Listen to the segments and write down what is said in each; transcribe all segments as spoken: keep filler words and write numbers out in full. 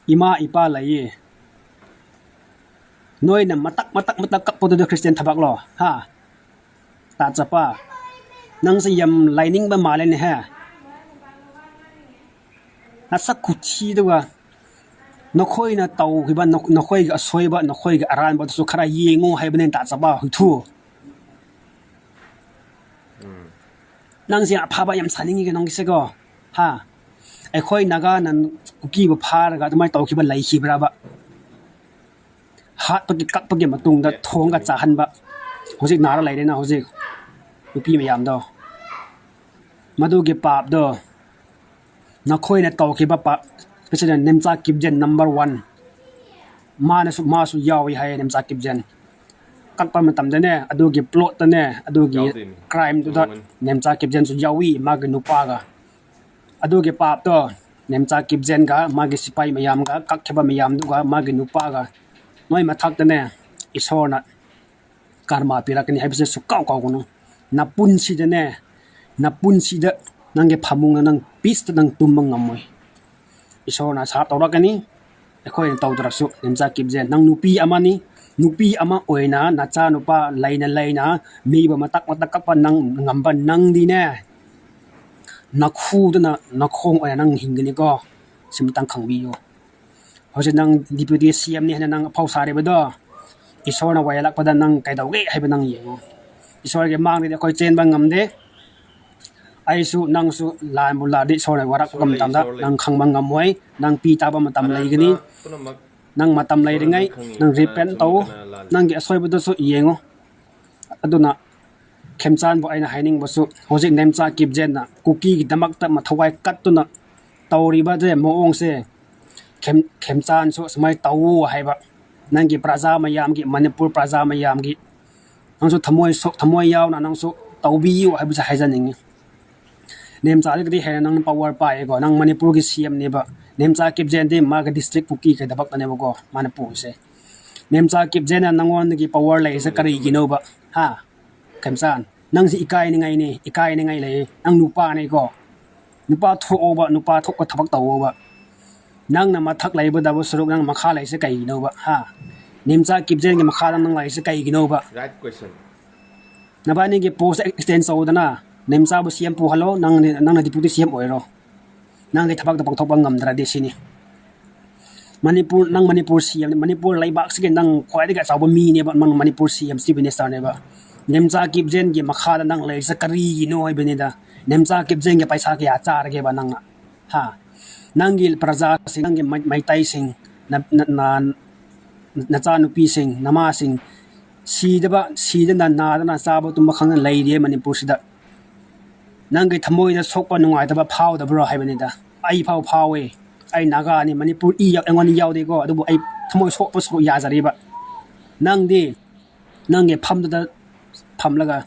ꯏꯃꯥ ꯏꯄꯥ ꯂꯩꯌꯦ꯫ ꯅꯣꯏꯅ ꯃꯇꯛ ꯃꯇꯛ ꯃꯇꯛ ꯀꯞꯄꯗꯨꯗ ꯈ꯭ꯔꯤꯁꯇꯤꯌꯥꯟ ꯊꯕꯛꯂꯣ? ꯍꯥ? ꯇꯥ ꯆꯠꯄ, ꯅꯪꯁꯦ ꯌꯥꯝ ꯂꯥꯏꯅꯤꯡꯕ ꯃꯥꯜꯂꯦꯅꯦꯍꯦ꯫ ꯅꯁꯛ ꯈꯨꯊꯤꯗꯨꯒ꯫ ꯅꯈꯣꯏꯅ ꯇꯧꯈꯤꯕ ꯅ-, ꯅꯈꯣꯏꯒꯤ ꯑꯁꯣꯏꯕ, ꯅꯈꯣꯏꯒꯤ ꯑꯔꯥꯟꯕꯗꯨꯁꯨ ꯈꯔ ꯌꯦꯡꯉꯨ ꯍꯥꯏꯕꯅꯦ, ꯇꯥ ꯆꯠꯄ ꯍꯨꯏꯊꯨ꯫ ꯎꯝ꯫ ꯅꯪꯁꯦ ꯑꯐꯕ ꯌꯥꯝ ꯁꯥꯅꯤꯡꯉꯤꯒ ꯅꯪꯒꯤꯁꯦꯀꯣ꯫ ꯍꯥ? ꯑꯩꯈꯣꯏ ꯅꯥꯒꯥꯅ ꯀꯨꯀꯤꯕꯨ ꯐꯥꯔꯒ ꯑꯗꯨꯃꯥꯏꯅ ꯇꯧꯈꯤꯕ ꯂꯩꯈꯤꯕ꯭ꯔꯕ? ꯍꯥꯠꯄꯒꯤ, ꯀꯛꯄꯒꯤ ꯃꯇꯨꯡꯗ ꯊꯣꯡꯒ ꯆꯥꯍꯟꯕ꯫ ꯍꯧꯖꯤꯛ ꯅꯥꯔ ꯂꯩꯔꯦꯅ ꯍꯧꯖꯤꯛ ꯅꯨꯄꯤ ꯃꯌꯥꯝꯗꯣ꯫ ꯃꯗꯨꯒꯤ ꯄꯥꯞꯇꯣ ꯅꯈꯣꯏꯅ ꯇꯧꯈꯤꯕ ꯄꯥꯞ, especially ꯅꯦꯝꯆꯥ ꯀꯤꯞꯖꯦꯟ number one꯫ ꯃꯥꯅꯁꯨ, ꯃꯥꯁꯨ ꯌꯥꯎꯏ ꯍꯥꯏꯌꯦ ꯅꯦꯝꯆꯥ ꯀꯤꯞꯖꯦꯟ꯫ ꯀꯛꯄ ꯃꯇꯝꯗꯅꯦ, ꯑꯗꯨꯒꯤ plotꯇꯅꯦ, ꯑꯗꯨꯒꯤ ꯌꯥꯎꯗꯣꯏꯅꯤ꯫ Crimeꯗꯨꯗ ꯇꯧꯒꯅꯤ꯫ ꯅꯦꯝꯆꯥ ꯀꯤꯞꯖꯦꯟꯁꯨ ꯌꯥꯎꯏ, ꯃꯥꯒꯤ ꯅꯨꯄꯥꯒ꯫ ꯑꯗꯨꯒꯤ ꯄꯥꯞꯇꯣ ꯅꯦꯝꯆꯥ ꯀꯤꯞꯖꯦꯟꯒ ꯃꯥꯒꯤ ꯁꯤꯄꯥꯏ ꯃꯌꯥꯝꯒ ꯀꯛꯈꯤꯕ ꯃꯌꯥꯝꯗꯨꯒ ꯃꯥꯒꯤ ꯅꯨꯄꯥꯒ ꯅꯣꯏ ꯃꯊꯛꯇꯅꯦ ꯏꯁꯣꯔꯅ ꯀꯔꯃ ꯄꯤꯔꯛꯀꯅꯤ ꯍꯥꯏꯕꯁꯦ ꯁꯨꯛꯀꯥꯎ ꯀꯥꯎꯒꯅꯨ꯫ ꯅꯄꯨꯟꯁꯤꯗꯅꯦ, ꯅꯄꯨꯟꯁꯤꯗ ꯅꯪꯒꯤ ꯐꯃꯨꯡꯗ ꯅꯪ peaceꯇ ꯅꯪ ꯇꯨꯝꯕ ꯉꯝꯃꯣꯏ꯫ ꯏꯁꯣꯔꯅ ꯁꯥꯞ ꯇꯧꯔꯛꯀꯅꯤ꯫ ꯑꯩꯈꯣꯏꯅ ꯇꯧꯗ꯭ꯔꯁꯨ ꯅꯦꯝꯆꯥ ꯀꯤꯞꯖꯦꯟ, ꯅꯪ ꯅꯨꯄꯤ ꯑꯃꯅꯤ꯫ ꯅꯨꯄꯤ ꯑꯃ ꯑꯣꯏꯅ ꯅꯆꯥꯅꯨꯄꯥ ꯂꯩꯅ ꯂꯩꯅ ꯃꯤꯕꯨ ꯃꯇꯛ ꯃꯇꯛ ꯀꯛꯄ ꯅꯪ ꯉꯝꯕ ꯅꯪꯗꯤꯅꯦ, ꯅꯈꯨꯗꯅ ꯅꯈꯣꯡ ꯑꯣꯏꯅ ꯅꯪ ꯍꯤꯡꯒꯅꯤꯀꯣ꯫ ꯁꯤꯃꯇꯪ ꯈꯪꯕꯤꯌꯨ꯫ ꯍꯧꯖꯤꯛ ꯅꯪ Deputy CMꯅꯤ ꯍꯥꯏꯅ ꯅꯪ ꯑꯐꯥꯎ ꯁꯥꯔꯤꯕꯗꯣ, ꯏꯁꯣꯔꯅ ꯋꯥꯌꯦꯜꯂꯛꯄꯗ ꯅꯪ ꯀꯩꯗꯧꯒꯦ ꯍꯥꯏꯕ ꯅꯪ ꯌꯦꯡꯉꯨ꯫ ꯏꯁꯣꯔꯒꯤ ꯃꯥꯡꯗꯗꯤ ꯑꯩꯈꯣꯏ ꯆꯦꯟꯕ ꯉꯝꯗꯦ꯫ ꯑꯩꯁꯨ ꯅꯪꯁꯨ ꯂꯥꯟꯕꯨ ꯂꯥꯟꯗꯤ ꯏꯁꯣꯔꯅ ꯋꯥꯔꯛꯄ ꯏꯁꯣꯔ ꯂꯩ, ꯃꯇꯝꯗ ꯏꯁꯣꯔ ꯂꯩ꯫ ꯅꯪ ꯈꯪꯕ ꯉꯝꯃꯣꯏ꯫ ꯅꯪ ꯄꯤ ꯇꯥꯕ ꯃꯇꯝ ꯀꯅꯥ ꯂꯩꯒꯅꯤ꯫ ꯀꯅꯥ ꯄꯨꯝꯅꯃꯛ ꯅꯪ ꯃꯇꯝ ꯏꯁꯣꯔꯅ ꯂꯩꯔꯤꯉꯩ, ꯈꯪꯉꯤ, ꯅꯪ ꯀꯅꯥ repent ꯆꯨꯝꯃꯤ, ꯇꯧ꯫ ꯀꯅꯥ ꯂꯥꯜꯂꯤ꯫ ꯅꯪꯒꯤ ꯑꯁꯣꯏꯕꯗꯨꯁꯨ ꯌꯦꯡꯉꯨ꯫ ꯑꯗꯨꯅ ꯈꯦꯝꯆꯥꯟꯕꯨ ꯑꯩꯅ ꯍꯥꯏꯅꯤꯡꯕꯁꯨ, ꯍꯧꯖꯤꯛ ꯅꯦꯝꯆꯥ ꯀꯤꯞꯖꯦꯟꯅ ꯀꯨꯀꯤꯒꯤꯗꯃꯛꯇ ꯃꯊꯧꯋꯥꯏ ꯀꯠꯇꯨꯅ ꯇꯧꯔꯤꯕꯁꯦ, ꯃꯑꯣꯡꯁꯦ, ꯈꯦꯝ-, ꯈꯦꯝꯆꯥꯟꯁꯨ ꯑꯁꯨꯃꯥꯏꯅ ꯇꯧꯋꯣ ꯍꯥꯏꯕ, ꯅꯪꯒꯤ ꯄ꯭ꯔꯖꯥ ꯃꯌꯥꯝꯒꯤ, ꯃꯅꯤꯄꯨꯔ ꯄ꯭ꯔꯖꯥ ꯃꯌꯥꯝꯒꯤ ꯅꯪꯁꯨ ꯊꯃꯣꯏ ꯁꯣꯛ-, ꯊꯃꯣꯏ ꯌꯥꯎꯅ ꯅꯪꯁꯨ ꯇꯧꯕꯤꯌꯨ ꯍꯥꯏꯕꯁꯦ ꯍꯥꯏꯖꯅꯤꯡꯉꯤ꯫ ꯅꯦꯝꯆꯥꯗꯒꯤꯗꯤ ꯍꯦꯟꯅ ꯅꯪꯅ power ꯄꯥꯏꯌꯦꯀꯣ, ꯅꯪ ꯃꯅꯤꯄꯨꯔꯒꯤ CMꯅꯦꯕ꯫ ꯅꯦꯝꯆꯥ ꯀꯤꯞꯖꯦꯟꯗꯤ ꯃꯥꯒꯤ district ꯀꯨꯀꯤ ꯀꯩꯗꯕꯛꯇꯅꯦꯕꯀꯣ ꯃꯥꯅ ꯄꯨꯔꯤꯁꯦ꯫ ꯅꯦꯝꯆꯥ ꯀꯤꯞꯖꯦꯟꯅ ꯅꯪꯉꯣꯟꯗꯒꯤ power ꯂꯩꯔꯤꯁꯦ ꯀꯔꯤꯒꯤꯅꯣꯕ? ꯍꯥ? ꯈꯦꯝꯆꯥꯟ, ꯅꯪꯁꯤ ꯏꯀꯥꯏꯅꯤꯡꯉꯥꯏꯅꯤ, ꯏꯀꯥꯏꯅꯤꯡꯉꯥꯏ ꯂꯩ꯫ ꯅꯪ ꯅꯨꯄꯥꯅꯤꯀꯣ꯫ ꯅꯨꯄꯥ ꯊꯣꯛꯑꯣꯕ, ꯅꯨꯄꯥ ꯊꯣꯛꯄ ꯊꯕꯛ ꯇꯧꯑꯣꯕ꯫ ꯅꯪꯅ ꯃꯊꯛ ꯂꯩꯕꯗꯕꯨ ꯁꯔꯨꯛ ꯅꯪ ꯃꯈꯥ ꯂꯩꯔꯤꯁꯦ ꯀꯩꯒꯤꯅꯣꯕ? ꯍꯥ? ꯅꯦꯝꯆꯥ ꯀꯤꯞꯖꯦꯟꯒꯤ ꯃꯈꯥꯗ ꯅꯪ ꯂꯩꯔꯤꯁꯦ ꯀꯩꯒꯤꯅꯣꯕ? Right question. ꯅꯕꯥꯅꯤꯒꯤ post extend ꯇꯧꯗꯅ ꯅꯦꯝꯆꯥꯕꯨ C M ꯄꯨꯍꯜꯂꯣ, ꯅꯪ, ꯅꯪꯅ deputy C M ꯑꯣꯏꯔꯣ꯫ ꯅꯪꯒꯤ ꯊꯕꯛꯇꯣ ꯄꯥꯡꯊꯣꯛꯄ ꯉꯝꯗ꯭ꯔꯗꯤ ꯁꯤꯅꯤ꯫ ꯃꯅꯤꯄꯨꯔ, ꯅꯪ ꯃꯅꯤꯄꯨꯔ C M, ꯃꯅꯤꯄꯨꯔ ꯂꯩꯕꯥꯛꯁꯤꯒꯤ ꯅꯪ ꯈ꯭ꯋꯥꯏꯗꯒꯤ ꯑꯆꯧꯕ ꯃꯤꯅꯦꯕ, ꯅꯪ Manipur C M, chief ministerꯅꯦꯕ꯫ Nemcha ꯀꯤꯞꯖꯦꯟꯒꯤ ꯃꯈꯥꯗ ꯅꯪ ꯂꯩꯔꯤꯁꯦ ꯀꯔꯤꯒꯤꯅꯣ ꯍꯥꯏꯕꯅꯤꯗ꯫ ꯅꯦꯝꯆꯥ ꯀꯤꯞꯖꯦꯟꯒꯤ ꯄꯩꯁꯥ ꯀꯌꯥ ꯆꯥꯔꯒꯦꯕ ꯅꯪꯅ? ꯍꯥ? ꯅꯪꯒꯤ ꯄ꯭ꯔꯖꯥꯁꯤꯡ, ꯅꯪꯒꯤ ꯃꯩ-, ꯃꯩꯇꯩꯁꯤꯡ, ꯅ-, ꯅ-, ꯅ-, ꯅꯆꯥꯅꯨꯄꯤꯁꯤꯡ, ꯅꯃꯥꯁꯤꯡ ꯁꯤꯗꯕ, ꯁꯤꯗꯅ, ꯅꯥꯗꯅ, ꯆꯥꯕ ꯇꯨꯝꯕ ꯈꯪꯗꯅ ꯂꯩꯔꯤꯌꯦ ꯃꯅꯤꯄꯨꯔꯁꯤꯗ꯫ ꯅꯪꯒꯤ ꯊꯃꯣꯏꯗ ꯁꯣꯛꯄ ꯅꯨꯡꯉꯥꯏꯇꯕ ꯐꯥꯎꯗꯕ꯭ꯔꯣ ꯍꯥꯏꯕꯅꯤꯗ꯫ ꯑꯩ ꯐꯥꯎ ꯐꯥꯎꯋꯦ꯫ ꯑꯩ ꯅꯥꯒꯥꯅꯤ, ꯃꯅꯤꯄꯨꯔ ꯏ ꯌꯥꯎ-, ꯑꯩꯉꯣꯟꯗ ꯌꯥꯎꯗꯦꯀꯣ, ꯑꯗꯨꯕꯨ ꯑꯩ ꯊꯃꯣꯏ ꯁꯣꯛꯄꯁꯨ ꯌꯥꯖꯔꯤꯕ꯫ ꯅꯪꯗꯤ ꯅꯪꯒꯤ ꯐꯝꯗꯨꯗ ꯐꯝꯂꯒ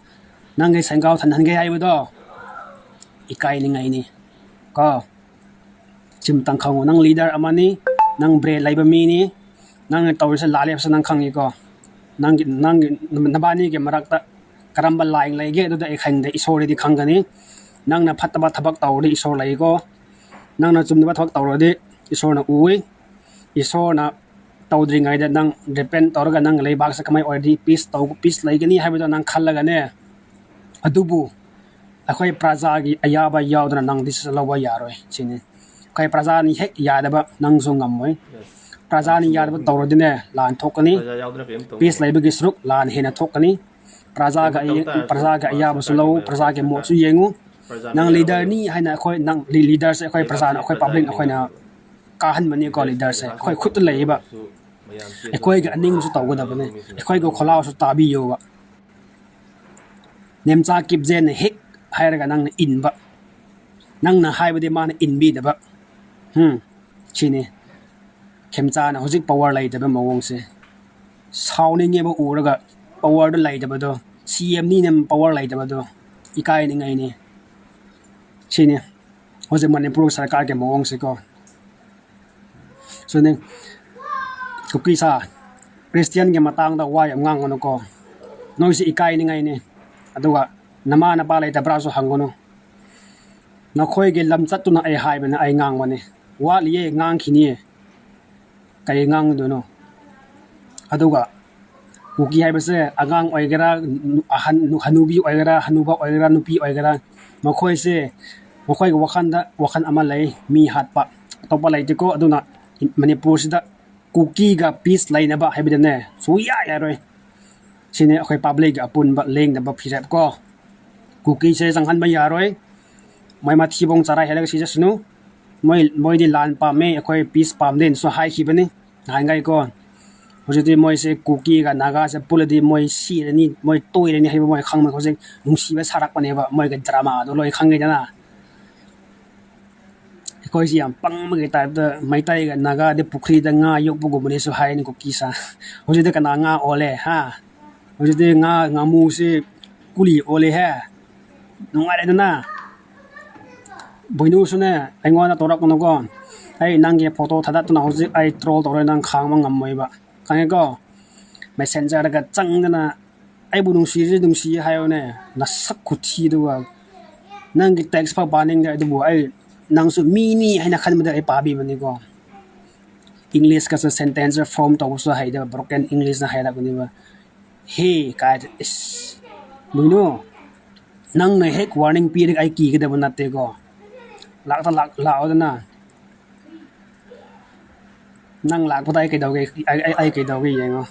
ꯅꯪꯒꯤ ꯁꯦꯟꯒꯥꯎ ꯊꯟꯍꯟꯒꯦ ꯍꯥꯏꯕꯗꯣ ꯏꯀꯥꯏꯅꯤꯡꯉꯥꯏꯅꯤ ꯀꯣ꯫ ꯁꯤꯝꯇꯪ ꯈꯪꯉꯨ, ꯅꯪ leader ꯑꯃꯅꯤ, ꯅꯪ brain ꯂꯩꯕ ꯃꯤꯅꯤ, ꯅꯪꯅ ꯇꯧꯔꯤꯁꯦ ꯂꯥꯜꯂꯦ ꯍꯥꯏꯕꯁꯨ ꯅꯪ ꯈꯪꯉꯤꯀꯣ꯫ ꯅꯪꯒꯤ, ꯅꯪꯒꯤ, ꯅꯕꯥꯅꯤꯒꯤ ꯃꯔꯛꯇ ꯀꯔꯝꯕ line ꯂꯩꯒꯦ ꯑꯗꯨꯗ ꯑꯩ ꯈꯪꯗꯦ, ꯏꯁꯣꯔꯗꯤ ꯈꯪꯒꯅꯤ꯫ ꯅꯪꯅ ꯐꯠꯇꯕ ꯊꯕꯛ ꯇꯧꯔꯗꯤ ꯏꯁꯣꯔ ꯂꯩꯀꯣ, ꯅꯪꯅ ꯆꯨꯝꯗꯕ ꯊꯕꯛ ꯇꯧꯔꯗꯤ ꯏꯁꯣꯔꯅ ꯎꯏ꯫ ꯏꯁꯣꯔꯅ ꯇꯧꯗ꯭ꯔꯤꯉꯩꯗ ꯅꯪ repent ꯇꯧꯔꯒ ꯅꯪ ꯂꯩꯕꯥꯛꯁꯦ ꯀꯃꯥꯏ ꯑꯣꯏꯔꯗꯤ peace ꯇꯧ-, peace ꯂꯩꯒꯅꯤ ꯍꯥꯏꯕꯗꯣ ꯅꯪ ꯈꯜꯂꯒꯅꯦ꯫ ꯑꯗꯨꯕꯨ ꯑꯩꯈꯣꯏ ꯄ꯭ꯔꯖꯥꯒꯤ ꯑꯌꯥꯕ ꯌꯥꯎꯗꯅ ꯅꯪ decision ꯂꯧꯕ ꯌꯥꯔꯣꯏ ꯁꯤꯅꯤ꯫ ꯑꯩꯈꯣꯏ ꯄ꯭ꯔꯖꯥꯅ ꯍꯦꯛ ꯌꯥꯗꯕ ꯅꯪꯁꯨ ꯉꯝꯃꯣꯏ꯫ ꯄ꯭ꯔꯖꯥꯅ ꯌꯥꯗꯕ ꯇꯧꯔꯗꯤꯅꯦ ꯂꯥꯟ ꯊꯣꯛꯀꯅꯤ꯫ ꯄ꯭ꯔꯖꯥ ꯌꯥꯎꯗꯅ ꯀꯔꯤꯝ ꯇꯧ Peace ꯂꯩꯕꯒꯤ ꯁꯔꯨꯛ ꯂꯥꯟ ꯍꯦꯟꯅ ꯊꯣꯛꯀꯅꯤ꯫ ꯄ꯭ꯔꯖꯥꯒ ꯑꯩ-, ꯄ꯭ꯔꯖꯥꯒꯤ ꯑꯌꯥꯕꯁꯨ ꯂꯧ, ꯄ꯭ꯔꯖꯥꯒꯤ ꯃꯣꯠꯁꯨ ꯌꯦꯡꯉꯨ꯫ ꯅꯪ leaderꯅꯤ ꯍꯥꯏꯅ ꯑꯩꯈꯣꯏ, ꯅꯪ leaderꯁꯦ ꯑꯩꯈꯣꯏ ꯄ꯭ꯔꯖꯥꯅ, ꯑꯩꯈꯣꯏ publicꯅ ꯑꯩꯈꯣꯏꯅ ꯀꯥꯍꯟꯕꯅꯤꯀꯣ꯫ Leaderꯁꯦ ꯑꯩꯈꯣꯏ ꯈꯨꯠꯇ ꯂꯩꯌꯦꯕ꯫ ꯑꯩꯈꯣꯏꯒꯤ ꯑꯅꯤꯡꯕꯁꯨ ꯇꯧꯒꯗꯕꯅꯤ꯫ ꯑꯩꯈꯣꯏꯒꯤ ꯈꯣꯜꯂꯥꯎꯁꯨ ꯇꯥꯕꯤꯌꯣꯕ꯫ ꯅꯦꯝꯆꯥ ꯀꯤꯞꯖꯦꯟꯅ ꯍꯦꯛ ꯍꯥꯏꯔꯒ ꯅꯪꯅ ꯏꯟꯕ, ꯅꯪꯅ ꯍꯥꯏꯕꯗꯤ ꯃꯥꯅ ꯏꯟꯕꯤꯗꯕ꯫ ꯎꯝ, ꯁꯤꯅꯤ ꯈꯦꯝꯆꯥꯅ ꯍꯧꯖꯤꯛ power ꯂꯩꯇꯕ ꯃꯑꯣꯡꯁꯦ꯫ ꯁꯥꯎꯅꯤꯡꯉꯦꯕ ꯎꯔꯒ, powerꯗꯣ ꯂꯩꯇꯕꯗꯣ, C M ꯅꯤꯅ power ꯂꯩꯇꯕꯗꯣ ꯏꯀꯥꯏꯅꯤꯡꯉꯥꯏꯅꯤ꯫ ꯁꯤꯅꯤ ꯍꯧꯖꯤꯛ ꯃꯅꯤꯄꯨꯔ ꯁꯔꯀꯥꯔꯒꯤ ꯃꯑꯣꯡꯁꯦꯀꯣ꯫ ꯁꯤꯅꯤ ꯀꯨꯀꯤ ꯁꯥ, Christianꯒꯤ ꯃꯇꯥꯡꯗ ꯋꯥ ꯌꯥꯝ ꯉꯥꯡꯒꯅꯨꯀꯣ꯫ ꯅꯣꯏꯁꯤ ꯏꯀꯥꯏꯅꯤꯡꯉꯥꯏꯅꯤ꯫ ꯑꯗꯨꯒ ꯅꯃꯥ ꯅꯄꯥ ꯂꯩꯇꯕ꯭ꯔꯥꯁꯨ ꯍꯪꯒꯅꯨ꯫ ꯅꯈꯣꯏꯒꯤ ꯂꯝꯆꯠꯇꯨꯅ ꯑꯩ ꯍꯥꯏꯕꯅꯤ, ꯑꯩ ꯉꯥꯡꯕꯅꯤ꯫ ꯋꯥꯠꯂꯤꯌꯦ, ꯉꯥꯡꯈꯤꯅꯤꯌꯦ꯫ ꯀꯔꯤ ꯉꯥꯡꯗꯣꯏꯅꯣ? ꯑꯗꯨꯒ ꯀꯨꯀꯤ ꯍꯥꯏꯕꯁꯦ ꯑꯉꯥꯡ ꯑꯣꯏꯒꯦꯔꯥ, ꯑꯍꯟ, ꯍꯅꯨꯕꯤ ꯑꯣꯏꯒꯦꯔꯥ, ꯍꯅꯨꯕ ꯑꯣꯏꯒꯦꯔꯥ, ꯅꯨꯄꯤ ꯑꯣꯏꯒꯦꯔꯥ, ꯃꯈꯣꯏꯁꯦ, ꯃꯈꯣꯏꯒꯤ ꯋꯥꯈꯜꯗ ꯋꯥꯈꯜ ꯑꯃ ꯂꯩ, ꯃꯤ ꯍꯥꯠꯄ, ꯑꯇꯣꯞꯄ ꯂꯩꯇꯦꯀꯣ꯫ ꯑꯗꯨꯅ ꯃꯅꯤꯄꯨꯔꯁꯤꯗ ꯀꯨꯀꯤꯒ peace ꯂꯩꯅꯕ ꯍꯥꯏꯕꯗꯨꯅꯦ ꯁꯨꯡꯌꯥ ꯌꯥꯔꯣꯏ꯫ ꯁꯤꯅꯤ ꯑꯩꯈꯣꯏ publicꯀꯤ ꯑꯄꯨꯟꯕ ꯂꯦꯡꯗꯕ ꯐꯤꯔꯦꯞ ꯀꯣ꯫ ꯀꯨꯀꯤꯁꯦ ꯆꯪꯍꯟꯕ ꯌꯥꯔꯣꯏ꯫ ꯃꯣꯏ ꯃꯊꯤꯕꯣꯡ ꯆꯔꯥ ꯍꯦꯜꯂꯒ ꯁꯤꯖꯁꯅꯨ꯫ ꯃꯣꯏ, ꯃꯣꯏꯗꯤ ꯂꯥꯟ ꯄꯥꯝꯃꯦ, ꯑꯩꯈꯣꯏ peace ꯄꯥꯝꯗꯦꯅꯁꯨ ꯍꯥꯏꯈꯤꯕꯅꯤ ꯅꯍꯥꯟꯒꯩꯀꯣ꯫ ꯍꯧꯖꯤꯛꯇꯤ ꯃꯣꯏꯁꯦ ꯀꯨꯀꯤꯒ ꯅꯥꯒꯥꯁꯦ ꯄꯨꯜꯂꯗꯤ ꯃꯣꯏ ꯁꯤꯔꯅꯤ, ꯃꯣꯏ ꯇꯣꯏꯔꯅꯤ ꯍꯥꯏꯕ ꯃꯣꯏ ꯈꯪꯕ ꯍꯧꯖꯤꯛ ꯅꯨꯡꯁꯤꯕ ꯁꯥꯔꯛꯄꯅꯦꯕ, ꯃꯣꯏꯒꯤ dramaꯗꯣ ꯂꯣꯏ ꯈꯪꯉꯤꯗꯅ꯫ ꯑꯩꯈꯣꯏꯁꯤ ꯌꯥꯝ ꯄꯪꯕꯒꯤ typeꯇ ꯃꯩꯇꯩꯒ ꯅꯥꯒꯥꯗꯤ ꯄꯨꯈ꯭ꯔꯤꯗ ꯉꯥ ꯌꯣꯛꯄꯒꯨꯝꯕꯅꯦꯁꯨ ꯍꯥꯏꯅꯤ ꯀꯨꯀꯤꯁꯥ꯫ ꯍꯧꯖꯤꯛꯇꯤ ꯀꯅꯥ ꯉꯥ ꯑꯣꯜꯂꯦ ꯍꯥ? ꯍꯧꯖꯤꯛꯇꯤ ꯉꯥ, ꯉꯥꯃꯨꯁꯤ ꯀꯨꯂꯤ ꯑꯣꯜꯂꯦꯍꯦ꯫ ꯅꯨꯡꯉꯥꯏꯔꯦꯗꯅ꯫ ꯕꯣꯏꯅꯨꯁꯨꯅꯦ ꯑꯩꯉꯣꯟꯗ ꯇꯧꯔꯛꯀꯅꯨꯀꯣ꯫ ꯑꯩ ꯅꯪꯒꯤ photo ꯊꯥꯗꯠꯇꯅ ꯍꯧꯖꯤꯛ ꯑꯩ troll ꯇꯧꯔꯦ, ꯅꯪ ꯈꯥꯡꯕ ꯉꯝꯃꯣꯏꯕ꯫ ꯈꯪꯉꯦꯀꯣ? Messengerꯗꯒ ꯆꯪꯗꯅ ꯑꯩꯕꯨ ꯅꯨꯡꯁꯤꯔꯗꯤ ꯅꯨꯡꯁꯤꯌꯦ ꯍꯥꯏꯌꯣꯅꯦ꯫ ꯅꯁꯛ ꯈꯨꯊꯤꯗꯨꯒ꯫ ꯅꯪꯒꯤ text ꯐꯥꯎ ꯄꯥꯅꯤꯡꯗꯦ, ꯑꯗꯨꯕꯨ ꯑꯩ ꯅꯪꯁꯨ ꯃꯤꯅꯤ ꯍꯥꯏꯅ ꯈꯟꯕꯗ ꯑꯩ ꯄꯥꯕꯤꯕꯅꯤꯀꯣ꯫ Englishꯀꯁꯨ sentence form ꯇꯧꯕꯁꯨ ꯍꯩꯗꯕ, broken Englishꯅ ꯍꯥꯏꯔꯛꯄꯅꯦꯕ꯫ ꯍꯦ ꯀꯥꯏꯗ, ꯏꯁ꯫ ꯕꯣꯏꯅꯨ, ꯅꯪꯅ ꯍꯦꯛ warning ꯄꯤꯔꯒ ꯑꯩ ꯀꯤꯒꯗꯕ ꯅꯠꯇꯦꯀꯣ꯫ ꯂꯥꯛꯇ ꯂꯥꯛ-, ꯂꯥꯛꯑꯣꯗꯅ꯫ ꯅꯪ ꯂꯥꯛꯄꯗ ꯑꯩ ꯀꯩꯗꯧꯒꯦ? ꯑꯩ, ꯑꯩ, ꯑꯩ ꯀꯩꯗꯧꯒꯦ ꯌꯦꯡꯉꯣ꯫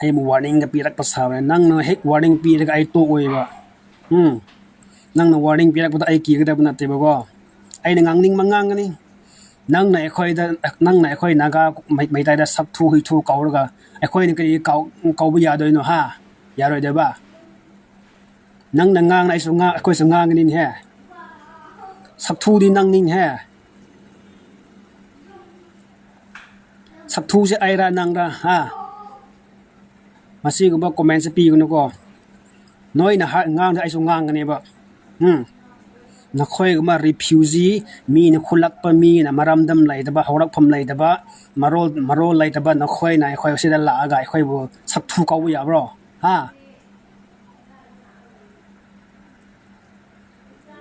ꯑꯩꯕꯨ warningꯒ ꯄꯤꯔꯛꯄ ꯁꯥꯕꯅꯦ꯫ ꯅꯪꯅ ꯍꯦꯛ warning ꯄꯤꯔꯒ ꯑꯩ ꯇꯣꯛꯑꯣꯏꯕ꯫ ꯎꯝ꯫ ꯅꯪꯅ warning ꯄꯤꯔꯛꯄꯗ ꯑꯩ ꯀꯤꯒꯗꯕ ꯅꯠꯇꯦꯕꯀꯣ꯫ ꯑꯩꯅ ꯉꯥꯡꯅꯤꯡꯕ ꯉꯥꯡꯒꯅꯤ꯫ ꯅꯪꯅ ꯑꯩꯈꯣꯏꯗ, ꯅꯪꯅ ꯑꯩꯈꯣꯏ ꯅꯥꯒꯥ ꯃꯩ-, ꯃꯩꯇꯩꯗ ꯁꯛꯊꯨ ꯍꯨꯏꯊꯨ ꯀꯧꯔꯒ ꯑꯩꯈꯣꯏꯅ ꯀꯔꯤ ꯀꯧ-, ꯀꯧꯕ ꯌꯥꯗꯣꯏꯅꯣ ꯍꯥ? ꯌꯥꯔꯣꯏꯗꯕ? ꯅꯪꯅ ꯉꯥꯡꯅ ꯑꯩꯁꯨ ꯉꯥ-, ꯑꯩꯈꯣꯏꯁꯨ ꯉꯥꯡꯒꯅꯤꯅꯦꯍꯦ꯫ ꯁꯛꯊꯨꯗꯤ ꯅꯪꯅꯤꯅꯦꯍꯦ꯫ ꯁꯛꯊꯨꯁꯦ ꯑꯩꯔꯥ ꯅꯪꯔꯥ ꯍꯥ? ꯃꯁꯤꯒꯨꯝꯕ commentꯁꯦ ꯄꯤꯒꯅꯨꯀꯣ꯫ ꯅꯣꯏꯅ ꯍꯥ-, ꯉꯥꯡꯗ ꯑꯩꯁꯨ ꯉꯥꯡꯒꯅꯦꯕ꯫ ꯎꯝ꯫ ꯅꯈꯣꯏꯒꯨꯝꯕ refugee, ꯃꯤꯅ ꯈꯨꯜꯂꯛꯄ, ꯃꯤꯅ ꯃꯔꯝꯗꯝ ꯂꯩꯇꯕ, ꯍꯧꯔꯛꯐꯝ ꯂꯩꯇꯕ, ꯃꯔꯣꯜ, ꯃꯔꯣꯜ ꯂꯩꯇꯕ ꯅꯈꯣꯏꯅ ꯑꯩꯈꯣꯏ ꯑꯁꯤꯗ ꯂꯥꯛꯑꯒ ꯑꯩꯈꯣꯏꯕꯨ ꯁꯛꯊꯨ ꯀꯧꯕ ꯌꯥꯕ꯭ꯔꯣ? ꯍꯥ?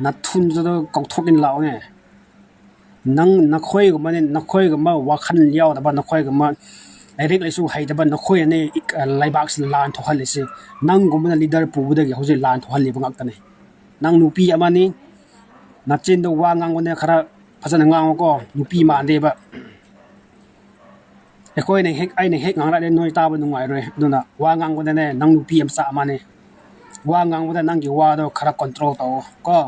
ꯅꯊꯨꯟꯗꯨꯗ ꯀꯧꯊꯣꯛꯀꯦꯅ ꯂꯥꯛꯑꯣꯅꯦ꯫ ꯅꯪ, ꯅꯈꯣꯏꯒꯨꯝꯕꯅꯦ, ꯅꯈꯣꯏꯒꯨꯝꯕ ꯋꯥꯈꯜ ꯌꯥꯎꯗꯕ, ꯅꯈꯣꯏꯒꯨꯝꯕ ꯂꯥꯏꯔꯤꯛ ꯂꯥꯏꯁꯨ ꯍꯩꯇꯕ, ꯅꯈꯣꯏꯅꯅꯦ, ꯑ, ꯂꯩꯕꯥꯛꯁꯤ ꯂꯥꯟ ꯊꯣꯛꯍꯜꯂꯤꯁꯦ꯫ ꯅꯪꯒꯨꯝꯕꯅ ꯂꯤꯗꯔ ꯄꯨꯕꯗꯒꯤ ꯍꯧꯖꯤꯛ ꯂꯥꯟ ꯊꯣꯛꯍꯜꯂꯤꯕ ꯉꯥꯛꯇꯅꯦ꯫ ꯅꯪ ꯅꯨꯄꯤ ꯑꯃꯅꯤ, ꯅꯆꯤꯟꯗꯣ ꯋꯥ ꯉꯥꯡꯕꯅꯦ ꯈꯔ ꯐꯖꯅ ꯉꯥꯡꯉꯨꯀꯣ, ꯅꯨꯄꯤ ꯃꯥꯟꯗꯦꯕ꯫ ꯑꯩꯈꯣꯏꯅ ꯍꯦꯛ, ꯑꯩꯅ ꯍꯦꯛ ꯉꯥꯡꯂꯛꯑꯗꯤ ꯅꯣꯏ ꯇꯥꯕ ꯅꯨꯡꯉꯥꯏꯔꯣꯏ꯫ ꯑꯗꯨꯅ ꯋꯥ ꯉꯥꯡꯕꯗꯅꯦ, ꯅꯪ ꯅꯨꯄꯤ ꯃꯆꯥ ꯑꯃꯅꯦ, ꯋꯥ ꯉꯥꯡꯕꯗ ꯅꯪꯒꯤ ꯋꯥꯗꯣ ꯈꯔ ꯀꯟꯇ꯭ꯔꯣꯜ ꯇꯧꯑꯣ ꯀꯣ꯫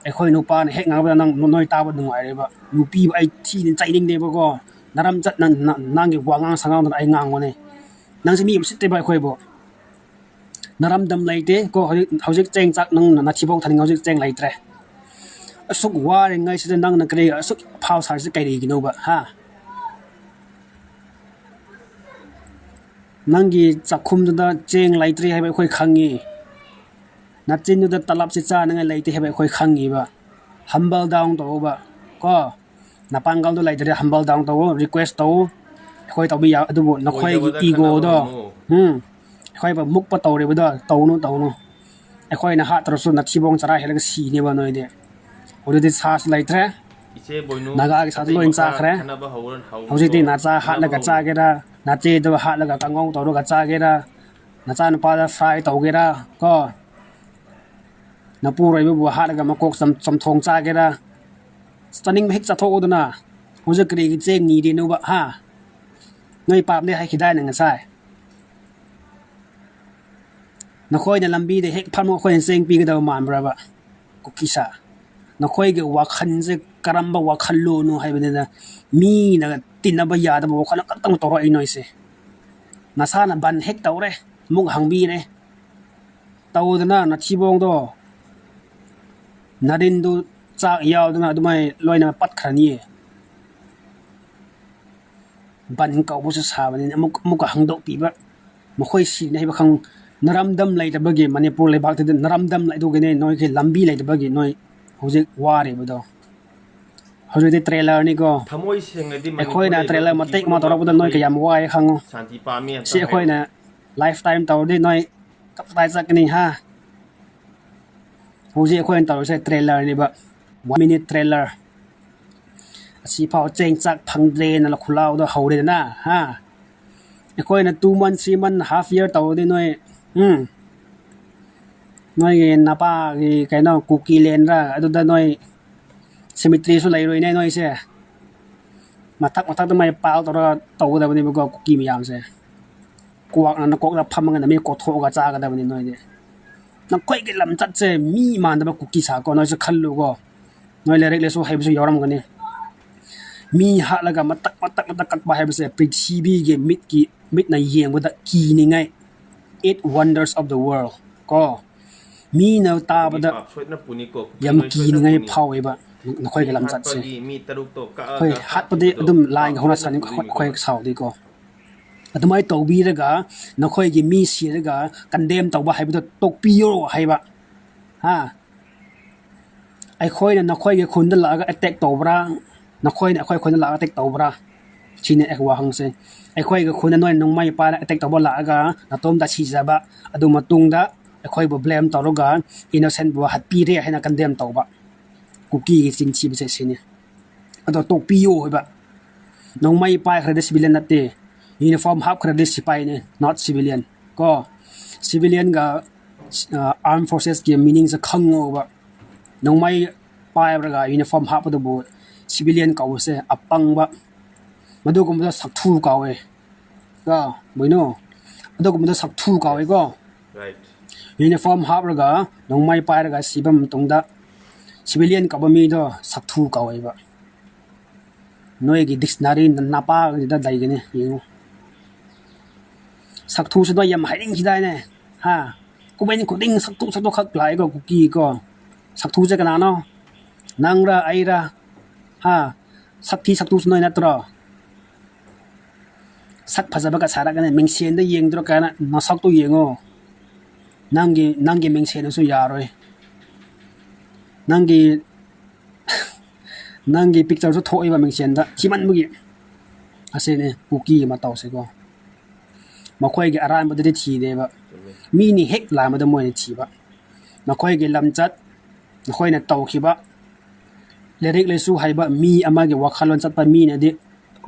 ꯑꯩꯈꯣꯏ ꯅꯨꯄꯥꯅ ꯍꯦꯛ ꯉꯥꯡꯕꯗ ꯅꯪ, ꯅꯣꯏ ꯇꯥꯕ ꯅꯨꯡꯉꯥꯏꯔꯣꯏꯕ꯫ ꯅꯨꯄꯤꯕꯨ ꯑꯩ ꯊꯤꯅ ꯆꯩꯅꯤꯡꯗꯦꯕꯀꯣ꯫ ꯅꯔꯝ ꯆꯠ-, ꯅꯪ-, ꯅꯪ-, ꯅꯪꯒꯤ ꯋꯥꯉꯥꯡ ꯁꯉꯥꯡꯗꯨꯅ ꯑꯩ ꯉꯥꯡꯕꯅꯦ꯫ ꯅꯪꯁꯦ ꯃꯤ ꯎꯁꯤꯠꯇꯦꯕ ꯑꯩꯈꯣꯏꯕꯨ꯫ ꯅꯔꯝꯗꯝ ꯂꯩꯇꯦ ꯀꯣ꯫ ꯍꯧꯖꯤꯛ, ꯍꯧꯖꯤꯛ ꯆꯦꯡ ꯆꯥꯛ ꯅꯪꯅ ꯅꯊꯤꯕꯣꯡ ꯊꯥꯅꯤꯡꯉꯥꯏ ꯍꯧꯖꯤꯛ ꯆꯦꯡ ꯂꯩꯇ꯭ꯔꯦ꯫ ꯑꯁꯨꯛ ꯋꯥꯔꯤꯉꯩꯁꯤꯗ ꯅꯪꯅ ꯀꯔꯤ ꯑꯁꯨꯛ ꯐꯥꯎ ꯁꯥꯔꯤꯁꯤ ꯀꯔꯤꯒꯤꯅꯣꯕ, ꯍꯥ? ꯅꯪꯒꯤ ꯆꯥꯛꯈꯨꯝꯗꯨꯗ ꯆꯦꯡ ꯂꯩꯇ꯭ꯔꯦ ꯍꯥꯏꯕ ꯑꯩꯈꯣꯏ ꯈꯪꯉꯤ꯫ ꯅꯆꯤꯟꯗꯨꯗ ꯇꯂꯞꯁꯤ ꯆꯥꯅꯤꯡꯉꯥꯏ ꯂꯩꯇꯦ ꯍꯥꯏꯕ ꯑꯩꯈꯣꯏ ꯈꯪꯉꯤꯕ꯫ Humble down ꯇꯧꯕ ꯀꯣ꯫ ꯅꯄꯥꯡꯒꯜꯗꯣ ꯂꯩꯇ꯭ꯔꯦ, humble down ꯇꯧ, request ꯇꯧ꯫ ꯑꯩꯈꯣꯏ ꯇꯧꯕ ꯌꯥ-, ꯑꯗꯨꯕꯨ ꯅꯈꯣꯏꯒꯤ ꯑꯣꯏꯗꯕꯗ ꯏꯒꯣꯗꯣ, ꯈꯟꯅꯕ ꯍꯧꯅꯨ꯫ ꯎꯝ, ꯑꯩꯈꯣꯏꯕꯨ ꯃꯨꯛꯄ ꯇꯧꯔꯤꯕꯗꯣ ꯇꯧꯅꯨ, ꯇꯧꯅꯨ꯫ ꯑꯩꯈꯣꯏꯅ ꯍꯥꯠꯇ꯭ꯔꯁꯨ ꯅꯊꯤꯕꯣꯡ ꯆꯔꯥ ꯍꯦꯜꯂꯒ ꯁꯤꯅꯦꯕ ꯅꯣꯏꯗꯤ꯫ ꯍꯧꯖꯤꯛꯇꯤ ꯁꯥꯁꯨ ꯂꯩꯇ꯭ꯔꯦ꯫ ꯏꯆꯦ ꯕꯣꯏꯅꯨ, ꯅꯥꯒꯥꯒꯤ ꯁꯥꯁꯨ ꯑꯇꯩ ꯂꯣꯏ ꯃꯈꯥ ꯆꯥꯈ꯭ꯔꯦ꯫ ꯈꯟꯅꯕ ꯍꯧꯔ-, ꯍꯧꯅꯨꯀꯣ꯫ ꯍꯧꯖꯤꯛꯇꯤ ꯅꯆꯥ ꯈꯟꯅꯕ ꯍꯥꯠꯂꯒ ꯍꯧꯅꯨ꯫ ꯆꯥꯒꯦꯔꯥ, ꯅꯆꯦꯗꯨ ꯍꯥꯠꯂꯒ ꯀꯥꯡꯉꯧ ꯇꯧꯔꯒ ꯆꯥꯒꯦꯔꯥ, ꯅꯆꯥꯅꯨꯄꯥꯗ fry ꯇꯧꯒꯦꯔꯥ ꯀꯣ, ꯅꯄꯨꯔꯣꯏꯕꯕꯨ ꯍꯥꯠꯂꯒ ꯃꯀꯣꯛ ꯆꯝ-, ꯆꯝꯊꯣꯡ ꯆꯥꯒꯦꯔꯥ, ꯆꯥꯅꯤꯡꯕ ꯍꯦꯛ ꯆꯥꯊꯣꯛꯎꯗꯅ꯫ ꯍꯧꯖꯤꯛ ꯀꯔꯤꯒꯤ ꯆꯦꯡ ꯅꯤꯔꯤꯅꯣꯕ, ꯍꯥ? ꯅꯣꯏ ꯄꯥꯞꯅꯦ ꯍꯥꯏꯈꯤꯗꯥꯏꯅꯦ ꯉꯁꯥꯏ? ꯅꯈꯣꯏꯅ ꯂꯝꯕꯤꯗ ꯍꯦꯛ ꯐꯝꯃꯒ ꯑꯩꯈꯣꯏꯅ ꯆꯦꯡ ꯄꯤꯒꯗꯕ ꯃꯥꯟꯕ꯭ꯔꯕ? ꯀꯨꯀꯤꯁꯥ, ꯅꯈꯣꯏꯒꯤ ꯋꯥꯈꯜꯁꯦ ꯀꯔꯝꯕ ꯋꯥꯈꯜꯂꯣꯟꯅꯣ ꯍꯥꯏꯕꯅꯤꯗ꯫ ꯃꯤꯅ ꯇꯤꯟꯅꯕ ꯌꯥꯗꯕ ꯋꯥꯈꯜ ꯈꯛꯇꯪ ꯇꯧꯔꯛꯏ ꯅꯣꯏꯁꯦ꯫ ꯅꯁꯥꯅ ꯕꯟ ꯍꯦꯛ ꯇꯧꯔꯦ, ꯑꯃꯨꯛ ꯍꯥꯡꯕꯤꯔꯦ꯫ ꯇꯧꯗꯅ ꯅꯊꯤꯕꯣꯡꯗꯣ, ꯅꯔꯤꯟꯗꯨ ꯆꯥꯛ ꯌꯥꯎꯗꯅ ꯑꯗꯨꯃꯥꯏ ꯂꯣꯏꯅ ꯄꯠꯈ꯭ꯔꯅꯤꯌꯦ꯫ ꯕꯟ ꯀꯧꯕꯁꯨ ꯁꯥꯕꯅꯤꯅ ꯑꯃꯨꯛ, ꯑꯃꯨꯛꯀ ꯍꯥꯡꯗꯣꯛꯄꯤꯕ꯫ ꯃꯈꯣꯏ ꯁꯤꯅꯤ ꯍꯥꯏꯕ ꯈꯪ-, ꯅꯔꯝꯗꯝ ꯂꯩꯇꯕꯒꯤ, ꯃꯅꯤꯄꯨꯔ ꯂꯩꯕꯥꯛꯇꯗꯤ ꯅꯔꯝꯗꯝ ꯂꯩ-, ꯑꯗꯨꯒꯤꯅꯦ ꯅꯣꯏꯒꯤ ꯂꯝꯕꯤ ꯂꯩꯇꯕꯒꯤ ꯅꯣꯏ ꯍꯧꯖꯤꯛ ꯋꯥꯔꯤꯕꯗꯣ꯫ ꯍꯧꯖꯤꯛꯇꯤ trailer ꯅꯤꯀꯣ꯫ ꯊꯃꯣꯏ ꯁꯦꯡꯅꯗꯤ ꯃꯅꯤꯄꯨꯔ ꯑꯩꯈꯣꯏꯅ ꯂꯩꯕ trailer ꯀꯨꯀꯤ ꯃꯇꯦꯛ ꯑꯃ ꯄꯨꯝꯅꯃꯛ ꯇꯧꯔꯛꯄꯗ ꯅꯣꯏ ꯃꯈꯣꯏ ꯀꯌꯥꯝ ꯋꯥꯏ ꯈꯪꯉꯣ꯫ ꯁꯥꯟꯇꯤ ꯄꯥꯝꯃꯤ ꯑꯝꯇ ꯁꯤ ꯑꯩꯈꯣꯏꯅ ꯍꯥꯏꯌꯨ꯫ Lifetime ꯇꯧꯔꯗꯤ ꯅꯣꯏ ꯀꯞ ꯀꯗꯥꯏ ꯆꯠꯀꯅꯤ, ꯍꯥ? ꯍꯧꯖꯤꯛ ꯑꯩꯈꯣꯏꯅ ꯇꯧꯔꯤꯁꯦ trailer ꯅꯦꯕ, one minute trailer꯫ ꯑꯁꯤꯐꯥꯎ ꯆꯦꯡ ꯆꯥꯛ ꯐꯪꯗ꯭ꯔꯦꯅ ꯈꯨꯜꯂꯥꯎꯗ ꯍꯧꯔꯦꯗꯅ, ꯍꯥ? ꯑꯩꯈꯣꯏꯅ two month, three month, half year ꯇꯧꯔꯗꯤ ꯅꯣꯏ, ꯎꯝ, ꯅꯣꯏꯒꯤ ꯅꯄꯥꯒꯤ ꯀꯩꯅꯣ ꯀꯨꯀꯤ ꯂꯦꯟꯗ ꯑꯗꯨꯗ ꯅꯣꯏ cemetery ꯁꯨ ꯂꯩꯔꯣꯏꯅꯦ ꯅꯣꯏꯁꯦ꯫ ꯃꯊꯛ ꯃꯊꯛꯇ ꯃꯥꯏ pile ꯇꯧꯔꯒ ꯇꯧꯒꯗꯕꯅꯦꯕꯀꯣ, ꯀꯨꯀꯤ ꯃꯌꯥꯝꯁꯦ꯫ ꯀ꯭ꯋꯥꯛꯅ ꯅꯀꯣꯛꯇ ꯐꯝꯃꯒꯅ ꯃꯤ ꯀꯣꯠꯊꯣꯛꯑꯒ ꯆꯥꯒꯗꯕꯅꯤ ꯅꯣꯏꯗꯤ꯫ ꯅꯈꯣꯏꯒꯤ ꯂꯝꯆꯠꯁꯦ ꯃꯤ ꯃꯥꯟꯗꯕ ꯀꯨꯀꯤ ꯁꯥꯀꯣ, ꯅꯣꯏꯁꯨ ꯈꯜꯂꯨꯀꯣ꯫ ꯅꯣꯏ ꯂꯥꯏꯔꯤꯛ ꯂꯥꯏꯁꯨ ꯍꯩꯕꯁꯨ ꯌꯥꯎꯔꯝꯒꯅꯤ꯫ ꯃꯤ ꯍꯥꯠꯂꯒ ꯃꯇꯛ ꯃꯇꯛ ꯃꯇꯛ ꯀꯛꯄ ꯍꯥꯏꯕꯁꯦ ꯄ꯭ꯔꯤꯊꯤꯕꯤꯒꯤ ꯃꯤꯠꯀꯤ, ꯃꯤꯠꯅ ꯌꯦꯡꯕꯗ ꯀꯤꯅꯤꯡꯉꯥꯏ, eight wonders of the world ꯀꯣ꯫ ꯃꯤꯅ ꯇꯥꯕꯗ ꯌꯥꯝ ꯀꯤꯅꯤꯡꯉꯥꯏ ꯐꯥꯎꯋꯦꯕ ꯅꯈꯣꯏꯒꯤ ꯂꯝꯆꯠꯁꯦ꯫ ꯍꯣꯏ, ꯍꯥꯠꯄꯗꯤ ꯑꯗꯨꯝ ꯂꯥꯏꯒ ꯍꯧꯅ ꯁꯥꯅꯤ, ꯑꯩꯈꯣꯏ ꯁꯥꯎꯗꯦꯀꯣ꯫ ꯑꯗꯨꯃꯥꯏꯅ ꯇꯧꯕꯤꯔꯒ ꯅꯈꯣꯏꯒꯤ ꯃꯤ ꯁꯤꯔꯒ condemn ꯇꯧꯕ ꯍꯥꯏꯕꯗꯣ ꯇꯣꯛꯄꯤꯌꯣ ꯍꯥꯏꯕ꯫ ꯍꯥ? ꯑꯩꯈꯣꯏꯅ ꯅꯈꯣꯏꯒꯤ ꯈꯨꯟꯗ ꯂꯥꯛꯑꯒ attack ꯇꯧꯕ꯭ꯔꯥ? ꯅꯈꯣꯏꯅ ꯑꯩꯈꯣꯏ ꯈꯨꯟꯗ ꯂꯥꯛꯑꯒ attack ꯇꯧꯕ꯭ꯔꯥ? ꯁꯤꯅꯤ ꯑꯩ ꯋꯥꯍꯪꯁꯦ꯫ ꯑꯩꯈꯣꯏꯒꯤ ꯈꯨꯟꯗ ꯅꯣꯏ ꯅꯣꯡꯃꯩ ꯄꯥꯏꯔ attack ꯇꯧꯕ ꯂꯥꯛꯑꯒ ꯅꯇꯣꯝꯇ ꯁꯤꯖꯕ, ꯑꯗꯨ ꯃꯇꯨꯡꯗ ꯑꯩꯈꯣꯏꯕꯨ blame ꯇꯧꯔꯒ innocent ꯕꯨ ꯍꯥꯠꯄꯤꯔꯦ ꯍꯥꯏꯅ condemn ꯇꯧꯕ꯫ ꯀꯨꯀꯤꯒꯤ ꯆꯤꯟ ꯊꯤꯕꯁꯦ ꯁꯤꯅꯤ꯫ ꯑꯗꯣ ꯇꯣꯛꯄꯤꯌꯣ ꯍꯥꯏꯕ꯫ ꯅꯣꯡꯃꯩ ꯄꯥꯏꯈ꯭ꯔꯗꯤ civilian ꯅꯠꯇꯦ, uniform ꯍꯥꯞꯈ꯭ꯔꯗꯤ ꯁꯤꯄꯥꯏꯅꯦ, not civilian ꯀꯣ꯫ Civilian ꯒ, ꯑ, armed forces ꯀꯤ meaning ꯁꯦ ꯈꯪꯉꯣꯕ꯫ ꯅꯣꯡꯃꯩ ꯄꯥꯏꯔꯒ uniform ꯍꯥꯞꯄꯗꯨꯕꯨ civilian ꯀꯧꯕꯁꯦ ꯑꯄꯪꯕ, ꯃꯗꯨꯒꯨꯝꯕꯗꯣ ꯁꯛꯊꯨ ꯀꯧꯋꯦ꯫ ꯀꯣ, ꯕꯣꯏꯅꯣ, ꯑꯗꯨꯒꯨꯝꯕꯗꯣ ꯁꯛꯊꯨ ꯀꯧꯋꯦꯀꯣ꯫ Uniform ꯍꯥꯞꯂꯒ ꯅꯣꯡꯃꯩ ꯄꯥꯏꯔꯒ ꯁꯤꯕ ꯃꯇꯨꯡꯗ civilian ꯀꯧꯕ ꯃꯤꯗꯣ ꯁꯛꯊꯨ ꯀꯧꯋꯦꯕ꯫ ꯅꯣꯏꯒꯤ dictionary ꯅꯄꯥꯒꯤꯗ ꯂꯩꯒꯅꯤ, ꯌꯦꯡꯉꯨ꯫ ꯁꯛꯊꯨꯁꯤꯗꯣ ꯌꯥꯝ ꯍꯥꯏꯅꯤꯡꯈꯤꯗꯥꯏꯅꯦ? ꯍꯥ? Comment ꯈꯨꯗꯤꯡ ꯁꯛꯊꯨ, ꯁꯛꯊꯨ ꯈꯛ ꯂꯥꯛꯑꯦꯀꯣ, ꯀꯨꯀꯤ ꯀꯣ꯫ ꯁꯛꯊꯨꯁꯦ ꯀꯅꯥꯅꯣ? ꯅꯪꯔ, ꯑꯩꯔ? ꯍꯥ? ꯁꯛꯊꯤ ꯁꯛꯊꯨꯁꯨ ꯅꯣꯏ ꯅꯠꯇ꯭ꯔꯣ? ꯁꯛ ꯐꯖꯕꯒ ꯁꯥꯔꯛꯀꯅꯤ, ꯃꯤꯡꯁꯦꯟꯗ ꯌꯦꯡꯗ꯭ꯔꯣ ꯀꯥꯏꯅ ꯅꯁꯛꯇꯣ ꯌꯦꯡꯉꯣ꯫ ꯅꯪꯒꯤ, ꯅꯪꯒꯤ ꯃꯤꯡꯁꯦꯟꯅꯁꯨ ꯌꯥꯔꯣꯏ꯫ ꯅꯪꯒꯤ, ꯅꯪꯒꯤ picture ꯁꯨ ꯊꯣꯛꯏꯕ ꯃꯤꯡꯁꯦꯟꯗ, ꯊꯤꯃꯟꯕꯒꯤ꯫ ꯑꯁꯤꯅꯤ ꯀꯨꯀꯤꯒꯤ ꯃꯇꯧꯁꯦꯀꯣ꯫ ꯃꯈꯣꯏꯒꯤ ꯑꯔꯥꯟꯕꯗꯨꯗꯤ ꯊꯤꯗꯦꯕ꯫ ꯃꯤꯅꯤ ꯍꯦꯛ ꯂꯥꯟꯕꯗ ꯃꯣꯏꯅ ꯊꯤꯕ꯫ ꯃꯈꯣꯏꯒꯤ ꯂꯝꯆꯠ, ꯅꯈꯣꯏꯅ ꯇꯧꯈꯤꯕ, ꯂꯥꯏꯔꯤꯛ ꯂꯥꯏꯁꯨ ꯍꯩꯕ ꯃꯤ ꯑꯃꯒꯤ ꯋꯥꯈꯜꯂꯣꯟ ꯆꯠꯄ ꯃꯤꯅꯗꯤ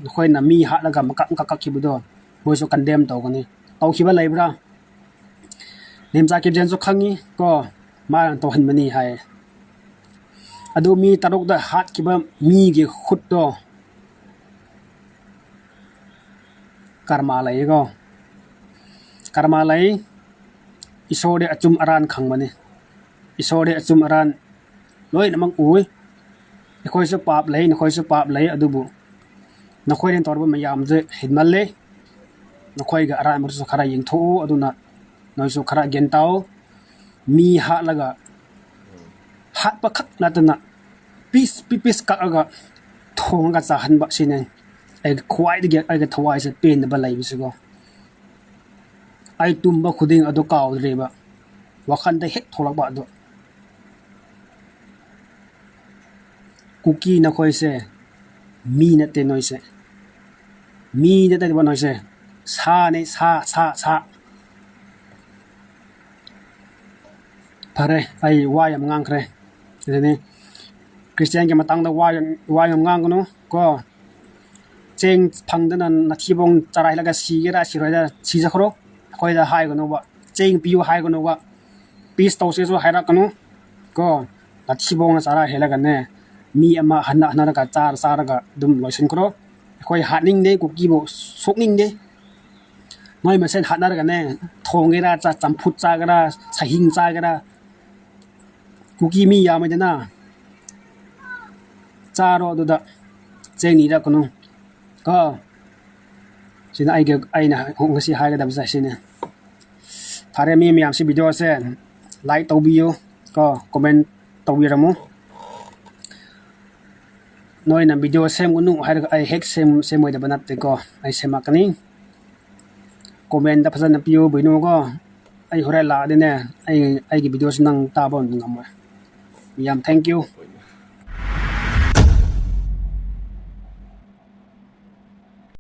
ꯅꯈꯣꯏꯅ ꯃꯤ ꯍꯥꯠꯂꯒ ꯃꯀꯛ ꯃꯀꯛ ꯀꯛꯈꯤꯕꯗꯣ ꯃꯣꯏꯁꯨ condemn ꯇꯧꯒꯅꯤ꯫ ꯇꯧꯈꯤꯕ ꯂꯩꯕ꯭ꯔꯥ? ꯅꯦꯝꯆꯥ ꯀꯤꯞꯖꯦꯟꯁꯨ ꯈꯪꯉꯤ ꯀꯣ, ꯃꯥꯅ ꯇꯧꯍꯟꯕꯅꯤ ꯍꯥꯏ꯫ ꯑꯗꯨ ꯃꯤ ꯇꯔꯨꯛꯇ ꯍꯥꯠꯈꯤꯕ ꯃꯤꯒꯤ ꯈꯨꯠꯇꯣ ꯀꯔꯃ ꯂꯩꯀꯣ꯫ ꯀꯔꯃ ꯂꯩ꯫ ꯏꯁꯣꯔꯗꯤ ꯑꯆꯨꯝ ꯑꯔꯥꯟ ꯈꯪꯕꯅꯤ꯫ ꯏꯁꯣꯔꯗꯤ ꯑꯆꯨꯝ ꯑꯔꯥꯟ ꯂꯣꯏꯅꯃꯛ ꯎꯏ꯫ ꯑꯩꯈꯣꯏꯁꯨ ꯄꯥꯞ ꯂꯩ, ꯅꯈꯣꯏꯁꯨ ꯄꯥꯞ ꯂꯩ, ꯑꯗꯨꯕꯨ ꯅꯈꯣꯏꯅ ꯇꯧꯔꯕ ꯃꯌꯥꯝꯁꯦ ꯍꯦꯟꯃꯜꯂꯦ꯫ ꯅꯈꯣꯏꯒꯤ ꯑꯔꯥꯟꯕꯗꯨꯁꯨ ꯈꯔ ꯌꯦꯡꯊꯣꯛꯎ, ꯑꯗꯨꯅ ꯅꯣꯏꯁꯨ ꯈꯔ ꯒ꯭ꯌꯥꯟ ꯇꯥꯎ꯫ ꯃꯤ ꯍꯥꯠꯂꯒ, ꯍꯥꯠꯄ ꯈꯛ ꯅꯠꯇꯅ ꯄꯤꯁ ꯄꯤ ꯄꯤꯁ ꯀꯛꯑꯒ ꯊꯣꯡꯉꯒ ꯆꯥꯍꯟꯕ ꯁꯤꯅꯦ ꯑꯩꯒꯤ ꯈ꯭ꯋꯥꯏꯗꯒꯤ ꯑꯩꯒꯤ ꯊꯋꯥꯏꯁꯦ ꯄꯦꯟꯗꯕ ꯂꯩꯕꯁꯤꯀꯣ꯫ ꯑꯩ ꯇꯨꯝꯕ ꯈꯨꯗꯤꯡ ꯑꯗꯨ ꯀꯥꯎꯗ꯭ꯔꯦꯕ, ꯋꯥꯈꯜꯗ ꯍꯦꯛ ꯊꯣꯛꯂꯛꯄ ꯑꯗꯨ꯫ ꯀꯨꯀꯤ ꯅꯈꯣꯏꯁꯦ ꯃꯤ ꯅꯠꯇꯦ ꯅꯣꯏꯁꯦ꯫ ꯃꯤ ꯅꯠꯇꯦꯕ ꯅꯣꯏꯁꯦ꯫ ꯁꯥꯅꯦ, ꯁꯥ, ꯁꯥ, ꯁꯥ꯫ ꯐꯔꯦ, ꯑꯩ ꯋꯥ ꯌꯥꯝ ꯉꯥꯡꯈ꯭ꯔꯦ꯫ ꯑꯗꯨꯅꯤ, ꯈ꯭ꯔꯤꯁꯇꯤꯌꯥꯟꯒꯤ ꯃꯇꯥꯡꯗ ꯋꯥ ꯌꯥꯝ, ꯋꯥ ꯌꯥꯝ ꯉꯥꯡꯒꯅꯨ ꯀꯣ꯫ ꯆꯦꯡ ꯐꯪꯗꯅ ꯅꯊꯤꯕꯣꯡ ꯆꯔꯥꯏꯂꯒ ꯁꯤꯒꯦꯔꯥ ꯁꯤꯔꯣꯏꯔꯥ ꯁꯤꯖꯈ꯭ꯔꯣ꯫ ꯑꯩꯈꯣꯏꯗ ꯍꯥꯏꯒꯅꯨꯕ꯫ ꯆꯦꯡ ꯄꯤꯌꯨ ꯍꯥꯏꯒꯅꯨꯕ꯫ ꯄꯤꯁ ꯇꯧꯁꯦꯁꯨ ꯍꯥꯏꯔꯛꯀꯅꯨ ꯀꯣ꯫ ꯅꯊꯤꯕꯣꯡꯅ ꯆꯔꯥ ꯍꯦꯜꯂꯒꯅꯦ, ꯃꯤ ꯑꯃ ꯍꯟꯅ ꯍꯟꯅꯔꯒ ꯆꯥꯔ ꯆꯥꯔꯒ ꯑꯗꯨꯝ ꯂꯣꯏꯁꯤꯟꯈ꯭ꯔꯣ꯫ ꯑꯩꯈꯣꯏ ꯍꯥꯠꯅꯤꯡꯗꯦ, ꯀꯨꯀꯤꯕꯨ ꯁꯣꯛꯅꯤꯡꯗꯦ꯫ ꯅꯣꯏ ꯃꯁꯦꯟ ꯍꯥꯠꯅꯔꯒꯅꯦ, ꯊꯣꯡꯒꯦꯔꯥ, ꯆꯥ-, ꯆꯝꯐꯨꯠ ꯆꯥꯒꯦꯔꯥ, ꯁꯍꯤꯡ ꯆꯥꯒꯦꯔꯥ, ꯀꯨꯀꯤ ꯃꯤ ꯌꯥꯝꯃꯦꯗꯅ, ꯆꯥꯔꯣ ꯑꯗꯨꯗ꯫ ꯆꯦꯡ ꯅꯤꯔꯛꯀꯅꯨ ꯀꯣ꯫ ꯁꯤꯅ ꯑꯩꯒꯤ, ꯑꯩꯅ ꯉꯁꯤ ꯍꯥꯏꯒꯗꯕꯁꯦ ꯁꯤꯅꯤ꯫ ꯐꯔꯦ, ꯃꯤ ꯃꯌꯥꯝꯁꯤ ꯚꯤꯗꯤꯑꯣꯁꯦ like ꯇꯧꯕꯤꯌꯨ ꯀꯣ, comment ꯇꯧꯕꯤꯔꯝꯃꯨ꯫ ꯅꯣꯏꯅ ꯚꯤꯗꯤꯑꯣ ꯁꯦꯝꯒꯅꯨ ꯍꯥꯏꯔꯒ ꯑꯩ ꯍꯦꯛ ꯁꯦꯝ-, ꯁꯦꯝꯃꯣꯏꯗꯕ ꯅꯠꯇꯦꯀꯣ, ꯑꯩ ꯁꯦꯝꯃꯛꯀꯅꯤ꯫ Commentꯇ ꯐꯖꯅ ꯄꯤꯌꯨ ꯕꯤꯅꯨꯀꯣ꯫ ꯑꯩ ꯍꯣꯔꯦꯟ ꯂꯥꯛꯑꯗꯤꯅꯦ, ꯑꯩ, ꯑꯩꯒꯤ ꯚꯤꯗꯤꯑꯣꯁꯤ ꯅꯪ ꯇꯥꯕ ꯉꯝꯃꯣꯏ꯫ ꯌꯥꯝ thank you꯫